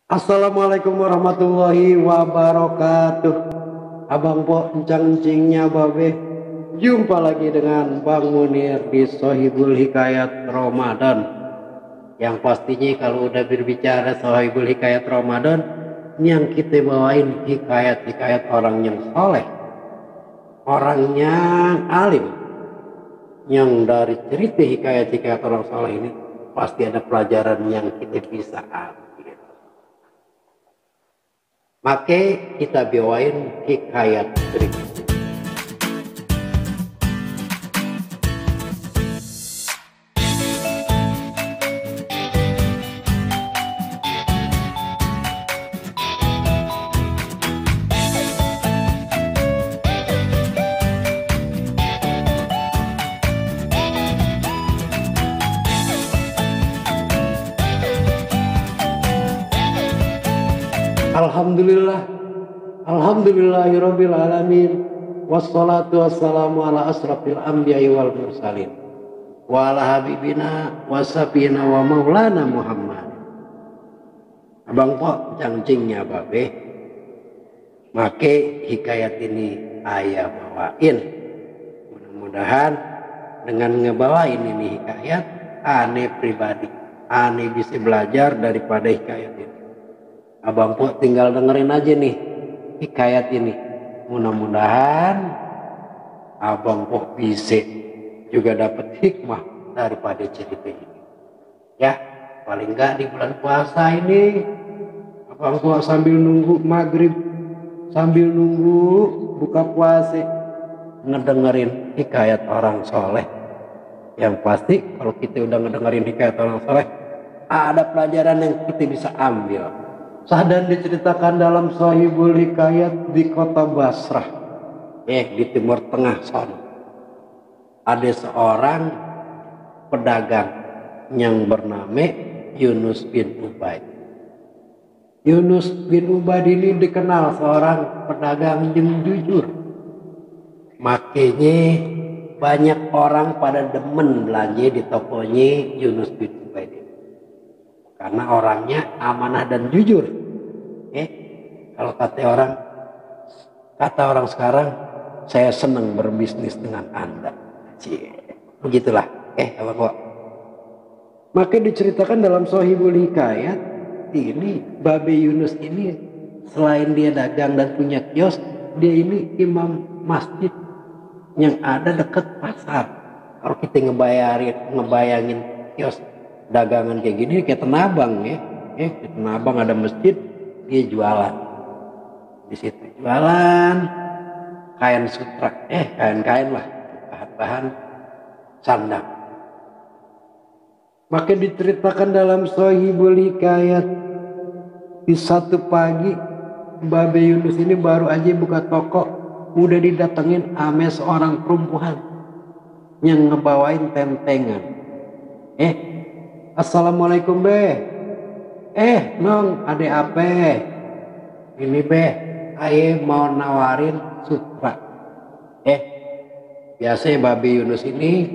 Assalamualaikum warahmatullahi wabarakatuh. Abang po encang-encingnya babe. Jumpa lagi dengan Bang Munir di Sohibul Hikayat Ramadan. Yang pastinya kalau udah berbicara Sohibul Hikayat Ramadan, yang kita bawain hikayat-hikayat orang yang soleh, orang yang alim. Yang dari cerita hikayat-hikayat orang soleh ini pasti ada pelajaran yang kita bisa ambil. Maka kita bawain hikayat berikut. Alhamdulillah, alhamdulillahirabbil alamin. Wassalatu wassalamu ala asrafil anbiya'i wal mursalin wa ala habibina wa safina wa maulana Muhammad. Abang po cangcingnya babe. Make hikayat ini ayah bawain. Mudah-mudahan dengan ngebawain ini hikayat, aneh pribadi, aneh bisa belajar daripada hikayat ini. Abang po tinggal dengerin aja nih hikayat ini. Mudah-mudahan abang po bisa juga dapat hikmah daripada cerita ini. Ya, paling enggak di bulan puasa ini abang po sambil nunggu maghrib, sambil nunggu buka puasa, ngedengerin hikayat orang soleh. Yang pasti kalau kita udah ngedengerin hikayat orang soleh, ada pelajaran yang kita bisa ambil. Sahdan diceritakan dalam Sohibul Hikayat di kota Basrah, di Timur Tengah sana. Ada seorang pedagang yang bernama Yunus bin Ubaid. Yunus bin Ubaid ini dikenal seorang pedagang yang jujur. Makanya banyak orang pada demen belanja di tokonya Yunus bin Ubaid ini. Karena orangnya amanah dan jujur. Kalau kata orang sekarang, saya senang berbisnis dengan Anda. Begitulah. Apa kok? Maka diceritakan dalam Sohibul Hikayat ini, Babe Yunus ini selain dia dagang dan punya kios, dia ini imam masjid yang ada dekat pasar. Kalau kita ngebayangin kios dagangan kayak gini kayak Tanabang di Tanabang ada masjid, dia jualan di situ, jualan kain sutra, kain-kain lah, bahan-bahan sandang. Maka diceritakan dalam Sohibul Hikayat, di satu pagi Babe Yunus ini baru aja buka toko, udah didatengin ame seorang perempuan yang ngebawain tentengan. Assalamualaikum be. Nong, ade apa? Ini be, aye mau nawarin sutra. Biasanya Babe Yunus ini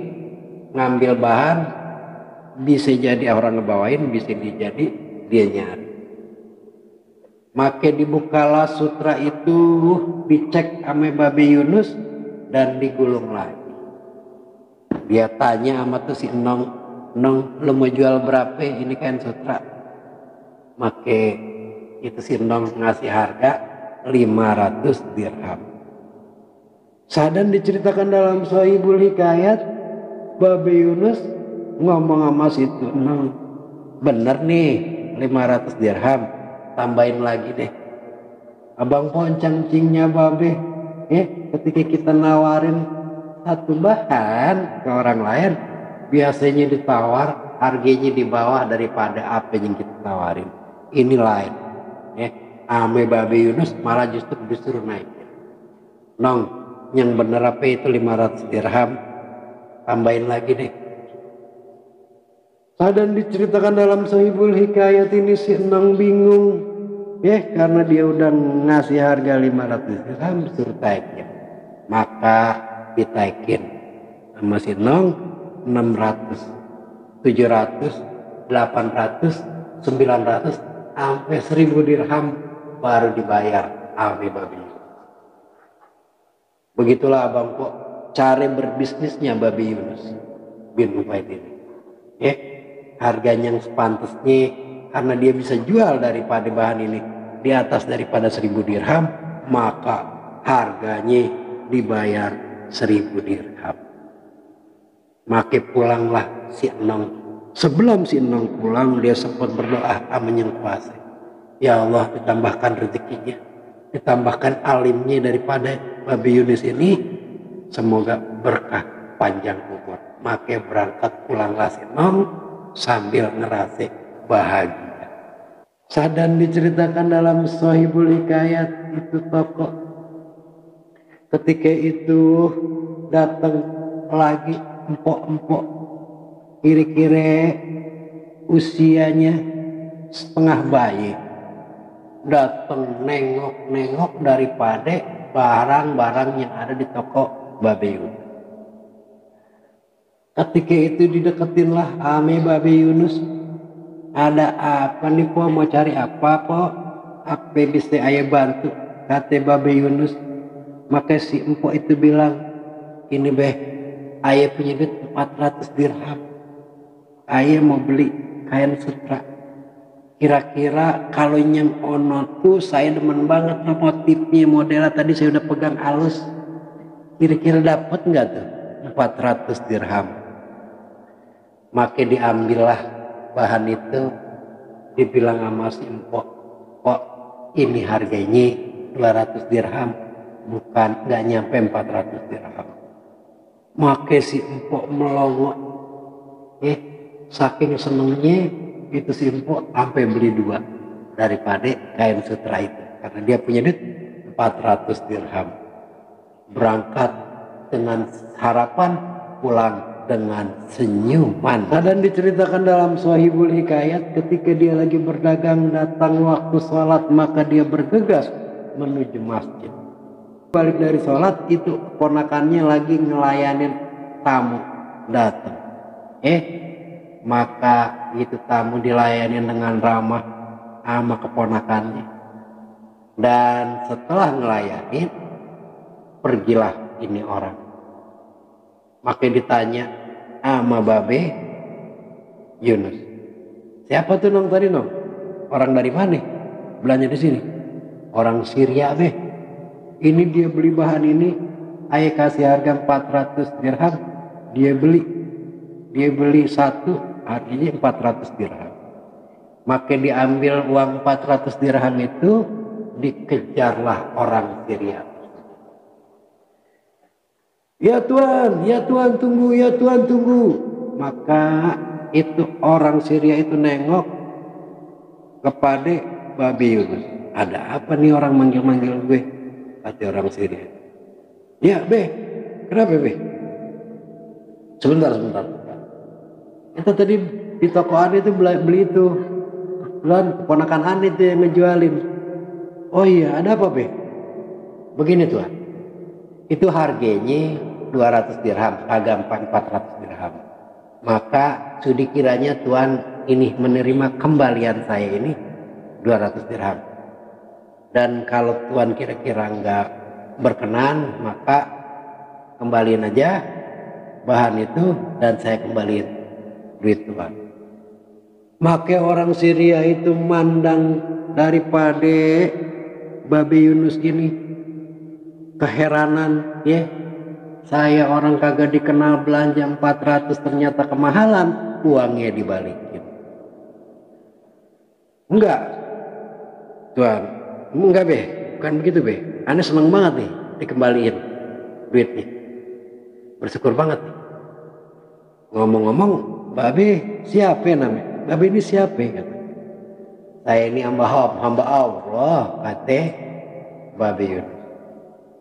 ngambil bahan, bisa jadi orang ngebawain, bisa jadi dia nyari. Maka dibukalah sutra itu, dicek ame Babe Yunus dan digulung lagi. Dia tanya sama tuh si Nong, lo mau jual berapa ini kain sutra? Maka itu si Nong ngasih harga 500 dirham. Sadan diceritakan dalam Sohibul Hikayat, Babe Yunus ngomong sama si Nong, bener nih 500 dirham, tambahin lagi deh. Abang poncang-cingnya Babe, ketika kita nawarin satu bahan ke orang lain, biasanya ditawar harganya di bawah daripada apa yang kita tawarin. Ini lain. Ame Babe Yunus malah justru disuruh naik. Nong, yang bener apa itu 500 dirham, tambahin lagi deh. Dan diceritakan dalam Sohibul Hikayat ini si Nong bingung, karena dia udah ngasih harga 500 dirham, disuruh taikin. Maka ditaikin sama si Nong 600, 700, 800, 900, sampai 1000 dirham baru dibayar ame babi. Begitulah abang kok cara berbisnisnya Babi Yunus bin Ubaid ini. Harganya yang sepantasnya, karena dia bisa jual daripada bahan ini di atas daripada 1000 dirham, maka harganya dibayar 1000 dirham. Maka pulanglah si Enong. Sebelum si Enong pulang, dia sempat berdoa sama Yang Kuasa. Ya Allah, ditambahkan rezekinya, ditambahkan alimnya daripada Babi Yunus ini, semoga berkah panjang umur. Maka berangkat pulanglah si Enong sambil ngerasa bahagia. Sadan diceritakan dalam Shahihul Hikayat itu tokoh. Ketika itu datang lagi empok-empok, kira-kira usianya setengah bayi, datang nengok-nengok daripada barang-barang yang ada di toko Babi Yunus. Ketika itu dideketinlah ame Babi Yunus. Ada apa nih po, mau cari apa po? Apa bisa ayah bantu? Kata Babi Yunus. Maka si empok itu bilang, ini beh, ayah punya duit 400 dirham. Ayah mau beli kain sutra. Kira-kira kalau yang ono tuh saya demen banget motifnya, modelnya tadi saya udah pegang halus. Kira-kira dapat nggak tuh 400 dirham? Maka diambillah bahan itu, dibilang sama si empok, kok ini harganya 200 dirham, bukan nggak nyampe 400 dirham. Maka si empok melongo, saking senengnya itu si empok sampai beli 2 daripada kain sutra itu, karena dia punya duit 400 dirham. Berangkat dengan harapan, pulang dengan senyuman. Dan diceritakan dalam Shahihul Hikayat, ketika dia lagi berdagang, datang waktu sholat, maka dia bergegas menuju masjid. Balik dari sholat, itu ponakannya lagi ngelayanin tamu datang. Maka itu tamu dilayanin dengan ramah sama keponakannya. Dan setelah ngelayanin, pergilah ini orang. Maka ditanya sama Babe Yunus, siapa tuh Nong tadi Nong? Orang dari mana? Belanja di sini. Orang Syria beh. Ini dia beli bahan ini, ayah kasih harga 400 dirham. Dia beli satu, harganya 400 dirham. Maka diambil uang 400 dirham itu, dikejarlah orang Syria. Ya Tuhan tunggu, ya Tuhan tunggu. Maka itu orang Syria itu nengok kepada Babi Yunus. Ada apa nih orang manggil-manggil gue? Kata orang Syria. Ya be, kenapa be? Sebentar. Kita tadi di toko Ane itu beli itu. Kebetulan keponakan Ane itu yang ngejualin. Oh iya, ada apa be? Begini Tuhan. Itu harganya 200 dirham, agak 400 dirham. Maka sudi kiranya Tuhan ini menerima kembalian saya ini 200 dirham. Dan kalau Tuhan kira-kira enggak berkenan, maka kembaliin aja bahan itu dan saya kembaliin duit Tuhan. Maka orang Syria itu mandang daripada Babi Yunus ini keheranan, ya. Saya orang kagak dikenal belanja 400 ternyata kemahalan, uangnya dibalikin. Enggak, Tuhan, enggak be, bukan begitu be. Aneh seneng banget nih dikembaliin duitnya, bersyukur banget nih. Ngomong-ngomong, Babe siapa namanya? Babe ini siapa? Kata. Saya ini hamba Allah, kata Babe Yunus.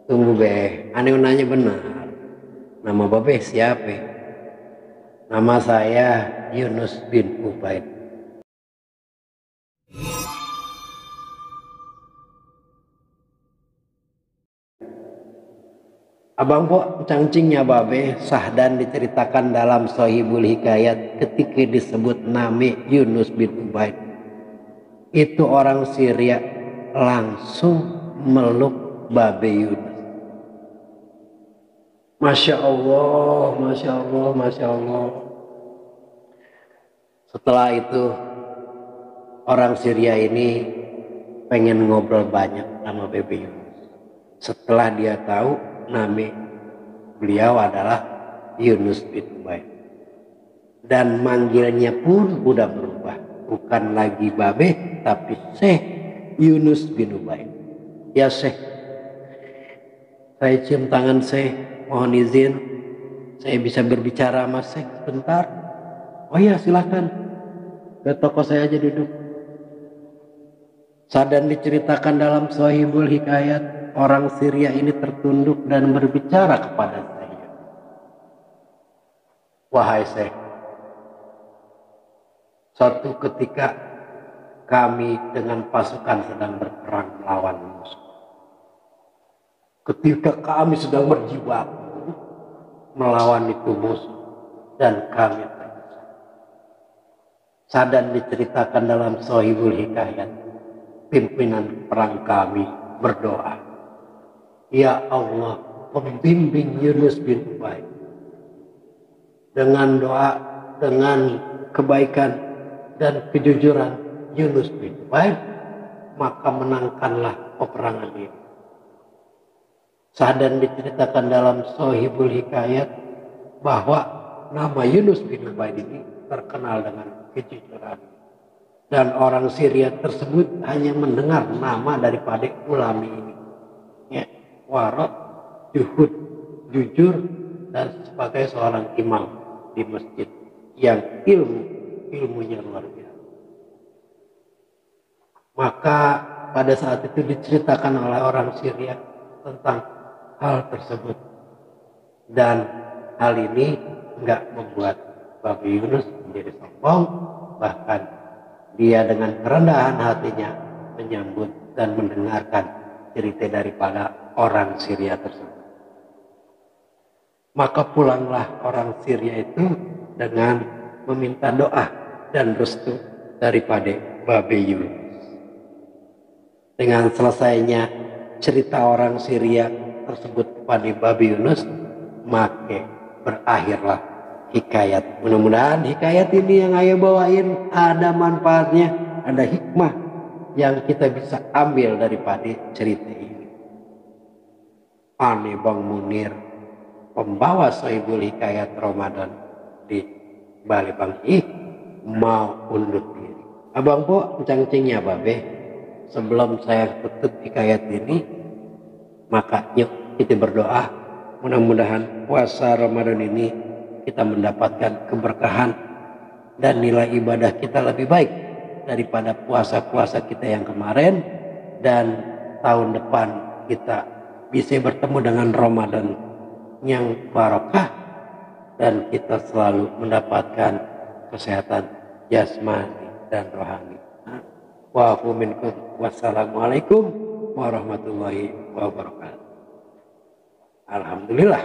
Tunggu be, aneh nanya benar. Nama Babe siapa? Nama saya Yunus bin Ubaid. Abang po cangcingnya Babe Sahdan diceritakan dalam Shahihul Hikayat ketika disebut nama Yunus bin Ubaid. Itu orang Syria langsung meluk Babe Yunus. Masya Allah, Masya Allah, Masya Allah. Setelah itu orang Syria ini pengen ngobrol banyak sama Babe Yunus. Setelah dia tahu nama beliau adalah Yunus bin Ubaid. Dan manggilnya pun udah berubah. Bukan lagi Babe, tapi Syekh Yunus bin Ubaid. Ya Syekh, saya cium tangan Syekh, mohon izin saya bisa berbicara sama Syekh sebentar. Oh iya silakan, ke toko saya aja duduk. Sadan diceritakan dalam Shahihul Hikayat, orang Syria ini tertunduk dan berbicara kepada saya. Wahai Syekh, suatu ketika kami dengan pasukan sedang berperang melawan musuh. Ketika kami sedang berjibaku melawan itu musuh dan kami terdesak. Sadan diceritakan dalam Shahihul Hikayat, pimpinan perang kami berdoa, ya Allah, pembimbing Yunus bin Ubaid dengan doa, dengan kebaikan dan kejujuran Yunus bin Ubaid, maka menangkanlah peperangan ini. Sadan diceritakan dalam Shahihul Hikayat bahwa nama Yunus bin Ubaid ini terkenal dengan kejujuran. Dan orang Syria tersebut hanya mendengar nama daripada ulama ini. Ya, warok, juhud, jujur, dan sebagai seorang imam di masjid yang ilmunya luar biasa. Maka pada saat itu diceritakan oleh orang Syria tentang hal tersebut. Dan hal ini enggak membuat Babe Yunus menjadi sombong, bahkan dia dengan kerendahan hatinya menyambut dan mendengarkan cerita daripada orang Syria tersebut. Maka pulanglah orang Syria itu dengan meminta doa dan restu daripada Babe Yunus. Dengan selesainya cerita orang Syria tersebut kepada Babe Yunus, maka berakhirlah hikayat. Mudah-mudahan hikayat ini yang ayah bawain ada manfaatnya, ada hikmah yang kita bisa ambil daripada cerita ini. Ane Bang Munir, pembawa Shahihul Hikayat Ramadan di Bali Bang mau undur diri. Abang po cangcingnya Babe. Sebelum saya tutup hikayat ini, maka yuk kita berdoa, mudah-mudahan puasa Ramadan ini kita mendapatkan keberkahan dan nilai ibadah kita lebih baik daripada puasa-puasa kita yang kemarin, dan tahun depan kita bisa bertemu dengan Ramadan yang barokah dan kita selalu mendapatkan kesehatan jasmani dan rohani. Wa'afu minkum. Wassalamualaikum warahmatullahi wabarakatuh. Alhamdulillah.